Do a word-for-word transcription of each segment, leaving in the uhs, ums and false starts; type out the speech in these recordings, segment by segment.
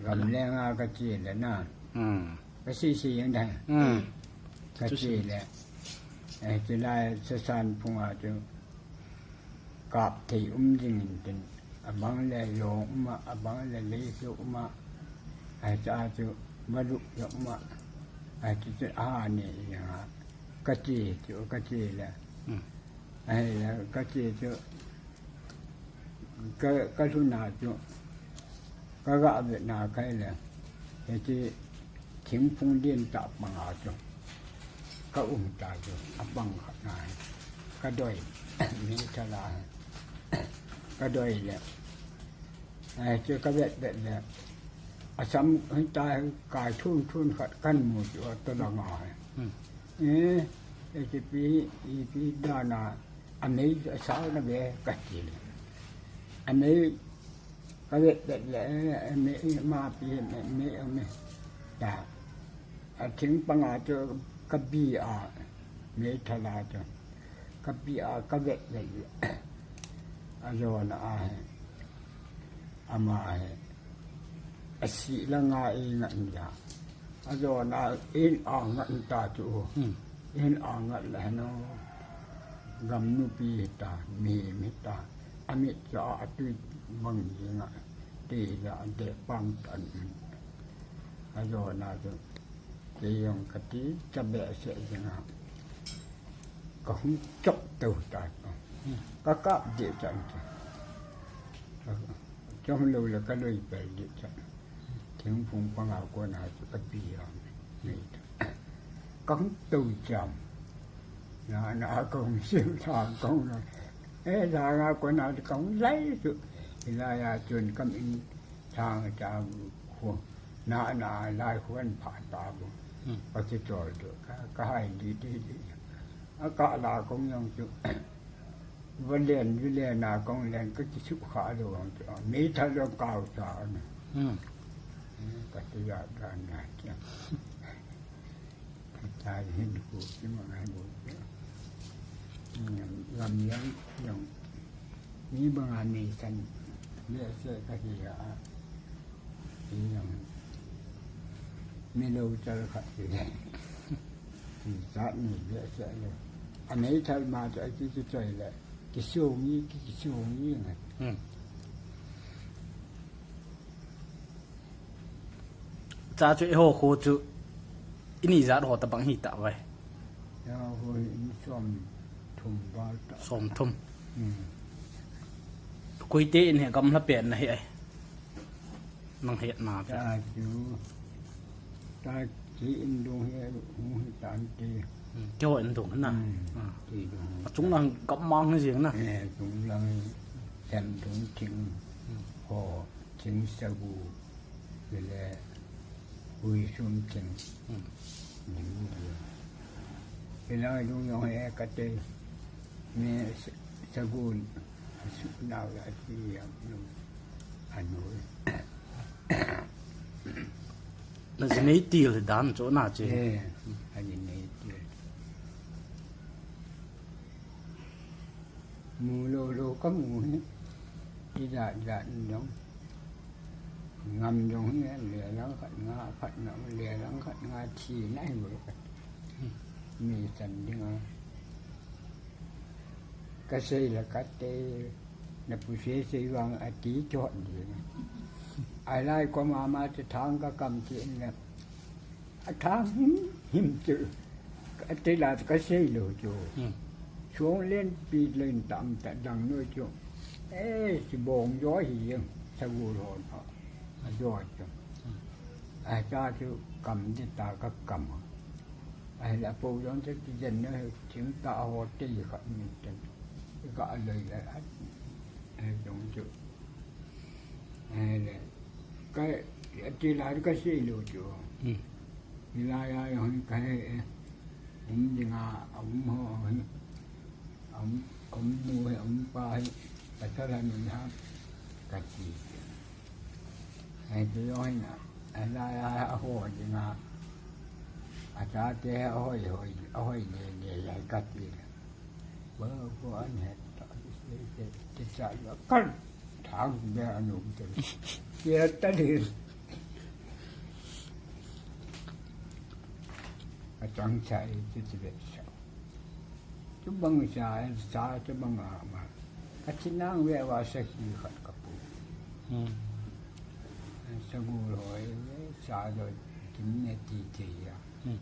Gamleng a ka che le na. Hmm. Ka si si yang dai. Hmm. Ka che le. Eh, che lai sa san phung a chu. Kap thei um ding in tin. A bang le long um a, a bang le lei su um a. Ai cha chu ma lu ya um a. Ai chu chu a ne ya. Ka che chu, ka che le. Hmm. Ai le, ka che chu. Ka, ka lhun a chu, ka ga vet na kai le, hiche thingphung lien tah pang a chu, ka um ta chu, a pang khat na hi, ka doi, mi thala hi, ka doi le, ai chu ka vet vet le, a sam hi ta hi, kai thun thun khat kan mu chu, a to la nga hi. Hmm. Eh, hiche pi, i pi da na, A mei a sao na ve ka ti le. A mei ka vet vet le, a mei ma pi, a mei, a mei. Ta. A thing pang a chu ka bi a, mei thala chu. Ka bi a, ka vet vet le. A jo na a he. Ama he. A si la nga i nga in ja. A jo na in a nga in ta chu. Hmm. In a nga le no. Gam nu pi ta, mi mi ta. A mit cha a tui bang ji nga. Ti ja de pang tan. A jo na chu. Ti yong ka ti cha be se ji nga. Ka hung chok tau ta. Ka kap de chan ta. Chom lou le ka loi pel de chan. Thingphung panga kona chu ka pi a. Nei ta. Ka hung tau cham. Na, na ka hung siu ta ka hung na. Eh, la na kona ka hung lai chu. Ila ya chun kam in Thang cha bu khu. Na, na, lai khuan pha ta bu. Hmm. Ka ki chol tu. Ka, ka hai di, di, di. A ka la kong yong chu. Va len, vi len na kong len ka ki su kha lo yong chu. Mi tha lo kau cha na. Hmm. Eh, ka ti ya da na cha. Ka cha hin ku ki ma ngai bu. Hmm, lam yang yong. Ni banga ni san. Ni se ka hi ya. Ni lo chal khat hi. Ti sa ni le se le. A nei thal ma cha ki ki choi le. Ki su ngi, ki, ki su ngi ngai. Hmm. Cha chu eiho kho chu ini jat ho tabang hi ta vai. Ya ho hi in som thum val ta. Som thum. Hmm. Koite in he gamla pen na hi ai. Nang het na. Cha chu. Ta ki in dung hi, hung hi tan ti. Hmm. Keiho in dung na. Hmm. Ah. Ti dung. A chung lang gam mang hi jing na. Eh, chung lang sem dung thing. Hmm. Ho. Thing sagu, le, hui sum thing. Hmm. Ni mu le. Ila lu yong he ka te, ni s-, sagu, su na la ti ya lu, anu. Na ji nei til dan chu na che. Eh, a ji nei til. Mu lo lo ka mu hi. Ti da da dong. Ngam dong hi le lang khat nga khat na le lang khat nga thi na hi mu lo khat. Mi san ding a. Ka sei la ka te na pu sei sei vang a ti chot ding. A lai ko ma ma te thang ka kam ti na. A thang him, him chu. Ka te la ka sei lo chu. Hmm. Chuong len pi len tam ta dang noi chu. Eh, si bong jo hi jeng. Sa gu lo na. A jo chu. Hmm. A cha chu kam de ta ka kam. A la po jong te ti jen noi thim ta ho te kha mi te. Ka lei la. A jong chu. Hele. Ka, ti la ka sei lo chu. Hmm. Ti la ya yo ka he, eh. Um ding a, um ho, eh. Um, um nu he, um pa he. Ka sa la ni ha. Ka ti. He ti yo he na. A la ya ho ding a. A cha te he hoi, hoi, hoi ne, ne, ya ka ti la. Ba ko an het ta, te, te, te cha ya kan thang be anu te. Ye ta le. Chang chai chu ti ve sa. Chu bang sa, sa chu bang a ma. Ka chi nang ve va sa hi khat ka pu. Hmm. Sa gu lo e, sa do kim ne ti ti ya. Hmm.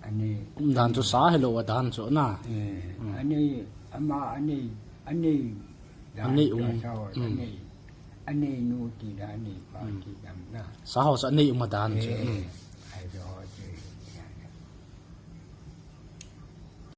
Ani um dan chu sa hello a dan chu na. Eh, hmm. Ani ama ani ani dan ani chu um sa, hmm. Ani ani nu ti dan ani pa hmm. Ti dan na. Sa ho sa ani um a dan chu. Eh. Hmm.